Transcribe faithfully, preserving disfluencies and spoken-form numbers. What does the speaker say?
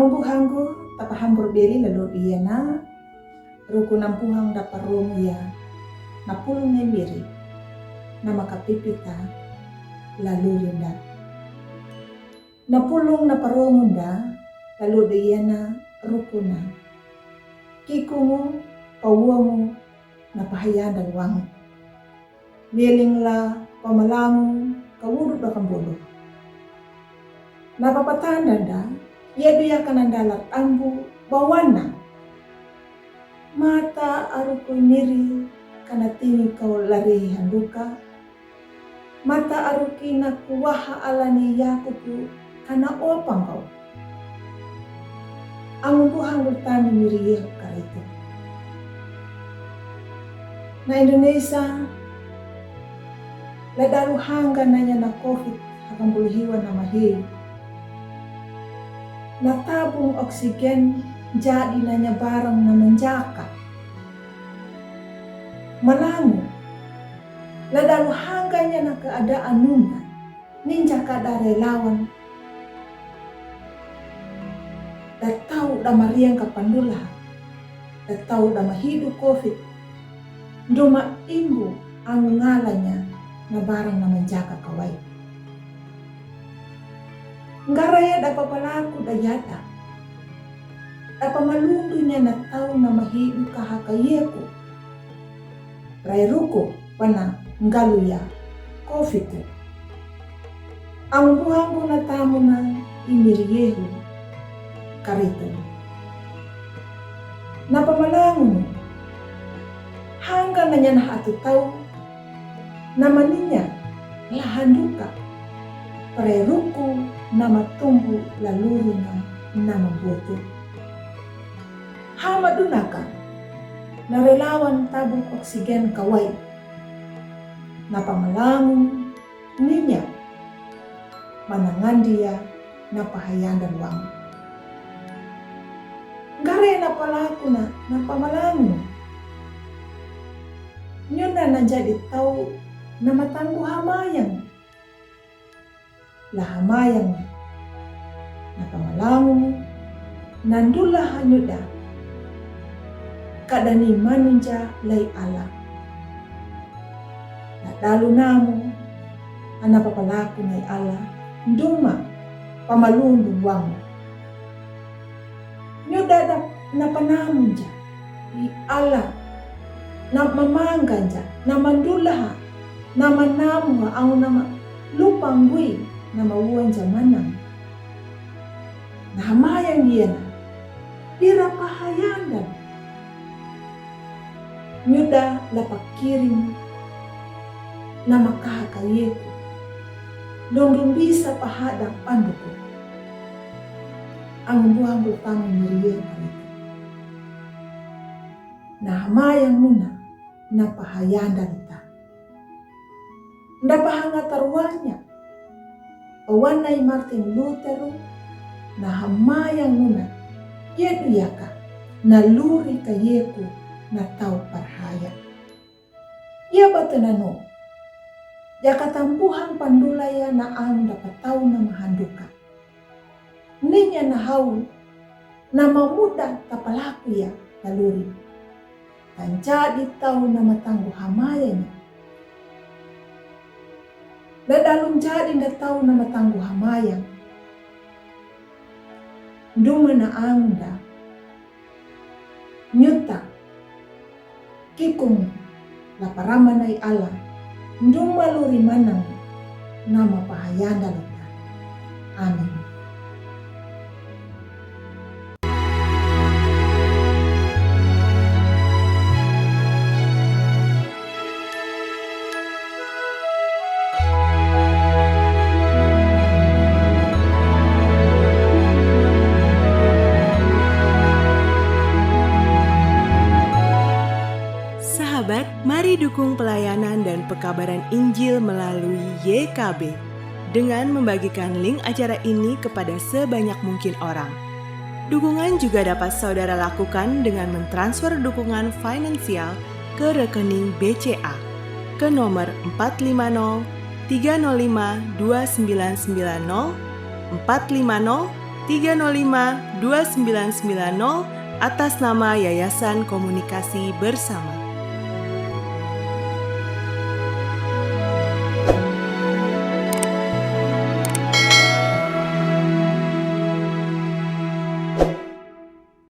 Amu buhanggu, tapahambur beri lalu diana, ruku nampuhang da parung ya, napulung ne beri, nama kapipita, lalu rinda. Napulung na parung unda, lalu diana, rukuna. Kikungu, pawuangu, na pahayanda luangu. Wieling la pamalangu kawudu bakambulu. Na papatanda da, ia dia kananda la tambu bawana. Mata aruku niri kana tini kau lari handuka. Mata aruki na kuwaha alani Yakubu kana opangau. Amu buhanggu tani miri Yehu karitu. Na Indonesia, ladaru hangga nanya na covid hakambuluhiwa na mahi. Na tabung oksigen jadi nanya barang na menjaka. Malangu, ladaru hangga nya na keadaan nuna, ninja kada relawan. Da tau da mariang ka pandula, da tau da mahidu covid. Duma imbu amu ngalanya na barang na menjaka kawai. Ngaraya da papalaku da yata. Da pamalundu nya na tau na mahidu kahaka Yeku. Rai ruku pana ngalu ya covid. Amu buhanggu na tamuna imir Yehu karitu. Na pamalangu hangga nanya na hatu tau. Nama ninya lahanduka. Rai ruku nama tumbu lalurina nama butu. Hama dunaka na relawan tabung oksigen kawai. Na pamalangu ninya manangandia na pahayanda luang. Gare na palakuna na pamalangu. Nyuna na jadi tau na matanggu hamayang. La hamayang na pamalangu na ndula hanyuda. Kada ni manunja lai ala. Na dalu namu ana papalaku nai ala nduma pamalundu wamu. Nyuda na, na panamu ja i ala na mamanga ja na mandulaha na manamuha au na ma lupa ngui na mawuan ja manang. Na hamayang iana pira pahayandan. Nyuda la pakiring na makaha kayeku london bisa pahada panduku. Angumbuhanggu tami miriye karitu. Na hamayang nuna na pahayanda luta. Nda pahanga taruanya. Owanai Martin Luther na hamayang nuna. Yedu yaka na luri kayeku na tau parhaya. Ia batu nanu. Yaka tambuhang pandulaya na ang dapatau na mahanduka. Ninya na hau na mamuda tapalaku ya laluri. Tanjadi tau na matanggu hamayanya. Ladalum jadi nda tau na matanggu hamayang. Nduma na ang nda. Nyuta. Kikung la paramanai ala nduma luri manang na mapahayanda luta. Amin. Sahabat, mari dukung pelayanan dan pekabaran Injil melalui Y K B dengan membagikan link acara ini kepada sebanyak mungkin orang. Dukungan juga dapat saudara lakukan dengan mentransfer dukungan finansial ke rekening B C A ke nomor empat lima nol tiga nol lima dua sembilan sembilan nol, empat lima nol tiga nol lima dua sembilan sembilan nol atas nama Yayasan Komunikasi Bersama.